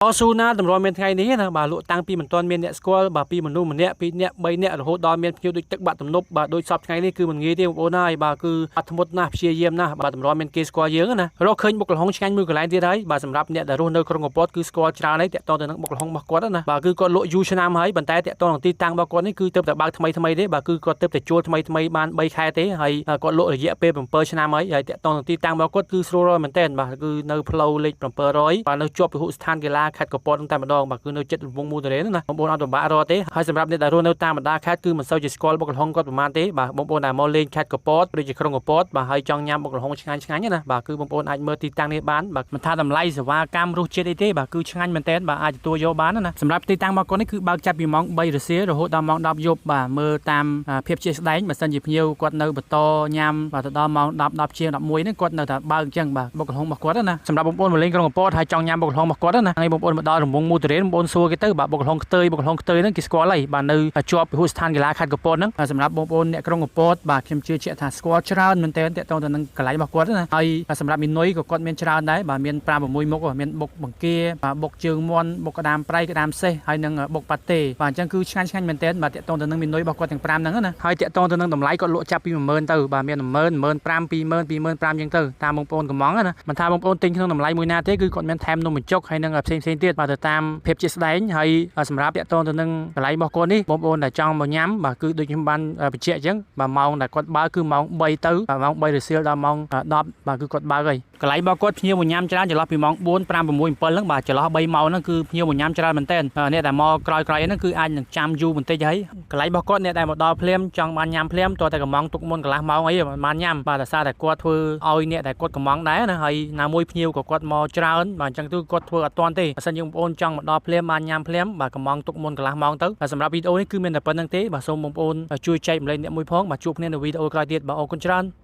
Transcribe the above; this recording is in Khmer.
តស៊ូណាតម្រាំមានថ្ងៃនេះណាបាទលក់តាំងពីមិនទាន់មានអ្នកស្គាល់បាទពីមនុស្សម្នាក់ពីរនាក់បីនាក់រហូតដល់មានភ្ញៀវដូចទឹកបាក់ទំនប់បាទដូចសពថ្ងៃនេះគឺមិនងាយទេបងប្អូនហើយបាទគឺអត់ធ្មត់ណាស់ព្យាយាមណាស់បាទតម្រាំមានគេស្គាល់យើងណារកឃើញបុកល្ហុងឆ្ងាញ់មួយកន្លែងទៀតហើយបាទសម្រាប់អ្នកដែលរស់នៅក្រុងកំពតគឺស្គាល់ច្រើនហើយតាក់ទងទៅនឹងបុកល្ហុងរបស់គាត់ណាបាទគឺគាត់លក់យូរឆ្នាំហើយប៉ុន្តែតាក់ទងនឹងទីតាំងរបស់គាត់នេះគឺទើបតែបើកថ្មីថ្មីទេបាទគឺគាត់ទើបតែជួលថ្មីថ្មីបាន3ខែទេហើយគាត់លក់រយៈពេល7ឆ្នាំហើយហើយតាក់ទងនឹងទីតាំងរបស់គាត់គឺស្រួលរយមែនទែនបាទគឺនៅផ្លូវលេខ700បាទនៅជាប់ពហុស្ថានកីឡាខេត្តកំពតតែម្ដងបាទគឺនៅជិតរង្វង់មូលតរ៉េណាបងប្អូនអត់ពិបាករកទេហើយសម្រាប់អ្នកដែលរស់នៅតាមបណ្ដាខេត្តគឺមិនសូវជាស្គាល់បុកល្ហុងគាត់ប្រហែលទេបាទបងប្អូនដែលមកលេងខេត្តកំពតឬជាក្រុងកំពតបាទហើយចង់ញ៉ាំបុកល្ហុងឆ្ងាញ់ឆ្ងាញ់ណាបាទគឺបងប្អូនអាចមើលទីតាំងនេះបានបាទមិនថាតម្លៃសេវាកម្មរសជាតិអីទេបាទគឺឆ្ងាញ់មែនទែនបាទអាចទទួលយកបានណាសម្រាប់ទីតាំងរបស់គាត់នេះគឺបើកចាប់ពីម៉ោង3រសៀលរហូតដល់ម៉ោង10យប់បាទមើលតាមភាពជាក់ស្ដែងបើសិនជាភ្ញៀវគាត់នៅបន្តញ៉ាំបាទទៅដល់ម៉ោង10 10ជាង11ហ្នឹងគាត់នៅតែបើកអញ្ចឹងបាទបុកល្ហុងរបស់គាត់ណាសម្រាប់បងប្អូនមកលេងក្រុងកំពតហើយចង់ញ៉ាំបុកល្ហុងរបស់គាត់ណាថ្ងៃបងប្អូនមកដល់រង្វង់មូលតរ៉េនបងប្អូនសួរគេទៅបាទបុកល្ហុងខ្ទើយបុកល្ហុងខ្ទើយហ្នឹងគេស្គាល់ហើយបាទនៅជាប់ពហុស្ថានកីឡាខេត្តកំពតហ្នឹងសម្រាប់បងប្អូនអ្នកក្រុងកំពតបាទខ្ញុំជឿជាក់ថាស្គាល់ច្រើនមែនទែនតាក់ទងទៅនឹងកន្លែងរបស់គាត់ណាហើយសម្រាប់មីនុយក៏គាត់មានច្រើនដែរបាទមាន5 6មុខមានបុកបង្គាបាទបុកជើងមាន់បុកក្តាមប្រៃក្តាមសេះហើយនិងបុកប៉ាតេបាទអញ្ចឹងគឺឆ្ងាញ់ឆ្ងាញ់មែនទែនបាទតាក់ទងទៅនឹងមីនុយរបស់គាត់ទាំង5ហ្នឹងណាហើយតាក់ទងទៅនឹងតម្លៃគាត់លក់ចាប់ពី10000ទៅបាទមាន10000 15000 20000 25000អញ្ចឹងទៅតាមបងប្អូនកំងណាមិនថាបងប្អូនទិញក្នុងតម្លៃមួយណាទេគឺគាត់មានថែមនំបញ្ចុកហើយនិងផ្សេងផ្សេងទៀតបាទទៅតាមភាពជាក់ស្ដែងហើយសម្រាប់តាក់ទងទៅនឹងកន្លែងរបស់គាត់នេះបងប្អូនដែលចង់មកញ៉ាំបាទគឺដូចខ្ញុំបានបញ្ជាក់អញ្ចឹងបាទម៉ោងដែលគាត់បើកគឺម៉ោង3ទៅបាទម៉ោង3រសៀលដល់ម៉ោង10បាទគឺគាត់បើកហើយកន្លែងរបស់គាត់ភ្ញៀវមកញ៉ាំច្រើនចន្លោះពីម៉ោង4 5 6 7ហ្នឹងបាទចន្លោះ3ម៉ោងហ្នឹងគឺភ្ញៀវមកញ៉ាំច្រើនមែនទែនអ្នកដែលមកក្រោយៗហ្នឹងគឺអាចនឹងចាំយូរបន្តិចហើយកន្លែងរបស់គាត់អ្នកដែលមកដល់ភ្លាមចង់បានញ៉ាំភ្លាមតើតែកំងទុកមុនកន្លះម៉ោងអីបានញ៉ាំបាទដោយសារតែគាត់ធ្វើឲ្យអ្នកដែលគាត់កំងដែរណាហើយណាមួយភ្ញៀវក៏គាត់មកច្រើនបាទអញ្ចឹងគឺគាត់ធ្វើអត់ទាន់ទេបើសិនយើងបងប្អូនចង់មកដល់ភ្លាមបានញ៉ាំភ្លាមបាទកំងទុកមុនកន្លះម៉ោងទៅបាទសម្រាប់វីដេអូនេះគឺមានតែប៉ុណ្្នឹងទេបាទសូមបងប្អូនជួយចែកម្លែកអ្នកមួយផងបាទជួបគ្នានៅវីដេអូក្រោយទៀតបាទអរគុណច្រើន។